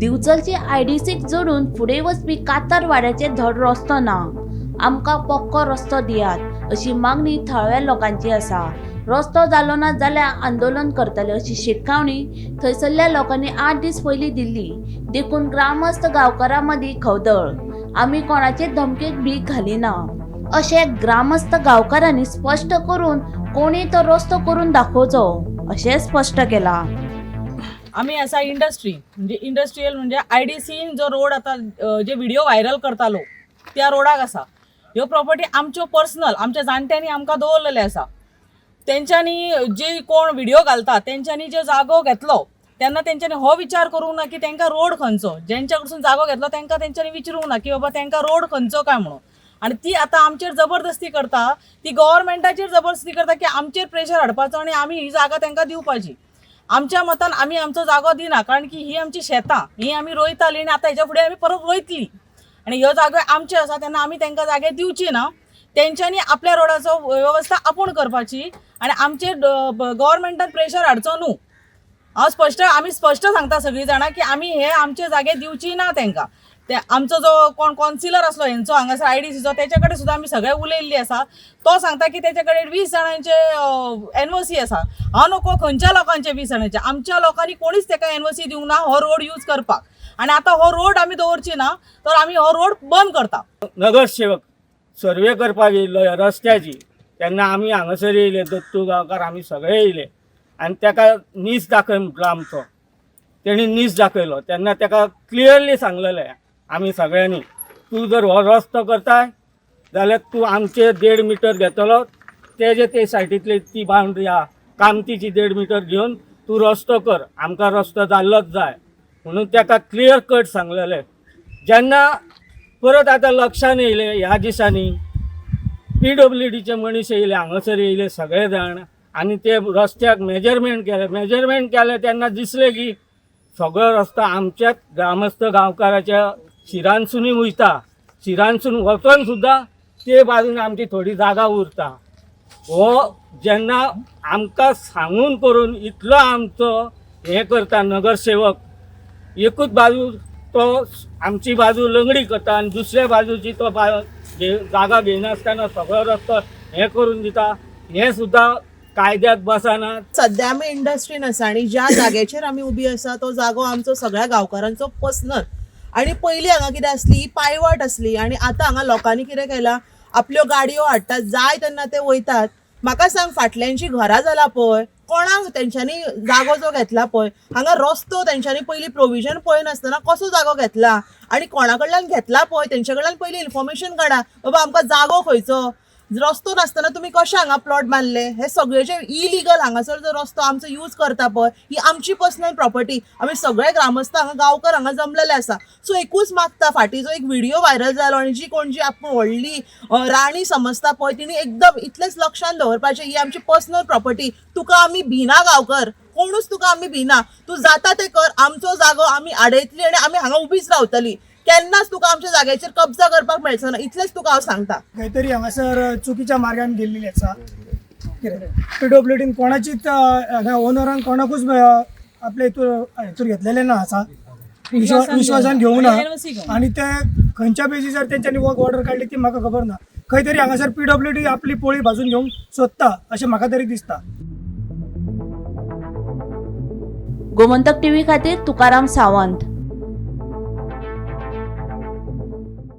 दिवचलची आयडीसीक जोडून फुडें वचपी कातरवाड्याचे धड रस्तो ना. आमकां पक्को रस्तो दियात अशी मागणी थळाव्या लोकांची आसा. रस्तो जालो ना जाल्यार आंदोलन करतले अशी शिटकावणी थंयसरल्या लोकांनी 8 दीस पयलीं दिल्ली. देखून ग्रामस्थ गांवकारां मदीं खवदळ. आमी कोणाचे धमकेक भीक घालिना अशें ग्रामस्थ गांवकारांनी स्पश्ट करून कोणी तो रस्तो करून दाखोवचो अशें स्पश्ट केलां. आमी आसा इंडस्ट्री, म्हणजे इंडस्ट्रियल म्हणजे आयडीसीन जो रोड आतां जे व्हिडिओ व्हायरल करता लोक त्या रोडाक आसा. ह्यो प्रॉपर्टी आमच्यो पर्सनल, आमच्या जाणट्यांनी आमकां दवरलेले आसा. तेंच्यांनी जे कोण व्हिडिओ घालता तेंच्यांनी जो जागो घेतलो तेन्ना तेंच्यांनी हो विचार करूंक ना की तांकां रोड खंयचो, जेंच्या कडसून जागो घेतलो तांकां तेंच्यांनी विचारूंक ना की बाबा तांकां रोड खंयचो काय म्हणून. आनी ती आतां आमचेर जबरदस्ती करता, ती गव्हर्मेंटाचेर जबरदस्ती करता की आमचेर प्रेशर हाडपाचो आनी आमी ही जागा तांकां दिवपाची. आमच्या मतान आमी आमचो जागो दिना, कारण की ही आमची शेतां, ही आमी रोयताली आनी आतां हेच्या फुडें आमी परत रोयतली आनी ह्यो जागो आमच्यो आसा तेन्ना आमी तांकां जागे दिवची ना. तेंच्यांनी आपल्या रोडाचो वेवस्था आपूण करपाची आनी आमचेर गव्हर्मेंटान प्रेशर हाडचो न्हू. हांव स्पश्ट, आमी स्पश्ट सांगता सगळीं जाणां की आमी हे आमचे जागे दिवची ना तांकां. ते आमचो जो कोण कॉन्सिलर आसलो हेंचो हांगासर आयडीसीचो तेच्या कडेन सुद्दां आमी सगळे उलयल्ली आसा. तो सांगता की तेच्या कडेन 20 जाणांचे एनओसी आसा. हांव नको खंयच्या लोकांचे 20 जाणांचे, आमच्या लोकांनी कोणीच तेका एनओसी दिवंक ना हो रोड यूज करपाक. आनी आतां हो रोड आमी दवरची ना तर आमी हो रोड बंद करता. नगरसेवक सर्वे करपाक येयल्लो ह्या रस्त्याची तेन्ना आमी हांगासर येयले, दत्तू गांवकार आमी सगळे येयले आनी तेका नीस दाखय म्हटलो आमचो, तेणी नीस दाखयलो. तेन्ना तेका क्लियरली सांगलेलें आमी सगळ्यांनी, तूं जर हो रस्तो करताय जाल्यार तूं आमचे 1.5 मिटर घेतलो, तेजे ते सायडींतली ती बाउंड्री आहा कामतीची 1.5 मिटर घेवन तूं रस्तो कर, आमकां रस्तो जाल्लोच जाय म्हणून तेका क्लियर कट सांगलेलें. जेन्ना परत आतां लक्षान येयलें ह्या दिसांनी पीडब्ल्यूडीचे मनीस येयले हांगासर येयले सगळे जाण आनी ते रस्त्याक मेजरमेंट केलें. मेजरमेंट केलें तेन्ना दिसलें की सगळो रस्तो आमच्याच ग्रामस्थ गांवकाराच्या शिरांसुनूय वयता, शिरांसून वचोन सुद्दां ते बाजून आमची थोडी जागा उरता. हो जेन्ना आमकां सांगून करून इतलो आमचो हें करता नगरसेवक, एकूच बाजू तो आमची बाजू लंगडी करता आनी दुसऱ्या बाजूची तो जागा घेयनासतना सगळो रस्तो हें करून दिता, हें सुद्दां कायद्याक बसना. सध्या आमी इंडस्ट्रीन आसा आनी ज्या जाग्याचेर आमी उबी आसा तो जागो आमचो सगळ्या गांवकारांचो पर्सनल. आनी पयलीं हांगा कितें आसली पायवाट आसली आनी आतां हांगा लोकांनी कितें केलां, आपल्यो गाडयो हाडटात जाय तेन्ना ते वयतात. म्हाका सांग फाटल्यांची घरां जालां पळय, कोणाक तेंच्यांनी जागो जो घेतला पळय, हांगा रस्तो तेंच्यांनी पयलीं प्रोविजन पळयनासतना कसो जागो घेतला आनी कोणा कडल्यान घेतला पळय तेंच्या कडल्यान पयलीं इन्फॉर्मेशन काडा, बाबा आमकां जागो खंयचो, रस्तो नासतना तुमी कशें हांगा प्लॉट बांदले, हे सगळे जे इलिगल हांगासर जो रस्तो आमचो यूज करता पळय ही आमची पर्सनल प्रॉपर्टी. आमी सगळे ग्रामस्थ हांगा गांवकर हांगा जमलेले आसा. सो एकूच मागता, फाटीं जो एक व्हिडिओ व्हायरल जालो आनी जी कोण जी आपूण व्हडली राणी समजता पळय तिणी एकदम इतलेंच लक्षान दवरपाचें ही आमची पर्सनल प्रॉपर्टी. तुका आमी भिना गांवकर, कोणूच तुका आमी भिना, तूं जाता तें कर, आमचो जागो आमी आडयतली आनी आमी हांगा उबीच रावतली, केन्नाच तुका आमच्या जाग्याचेर कब्जा करपाक मेळचो ना, इतलेंच तुका हांव सांगता. खंय तरी हांगासर चुकीच्या मार्गान गेल्लेली आसा. कितें पीडब्ल्यूडीन कोणाचीच हांगा ओनरान कोणाकूच आपले हितूर घेतलेलें ना आसा, विश्वासान घेवंक ना आनी ते खंयच्या बेजीसार तेंच्यांनी वर्क ऑर्डर काडली ती म्हाका खबर ना. खंय तरी हांगासर पीडब्ल्यूडी आपली पोळी भाजून घेवंक सोदता अशें म्हाका तरी दिसता. गोमंतक टीव्ही खातीर तुकाराम सावंत.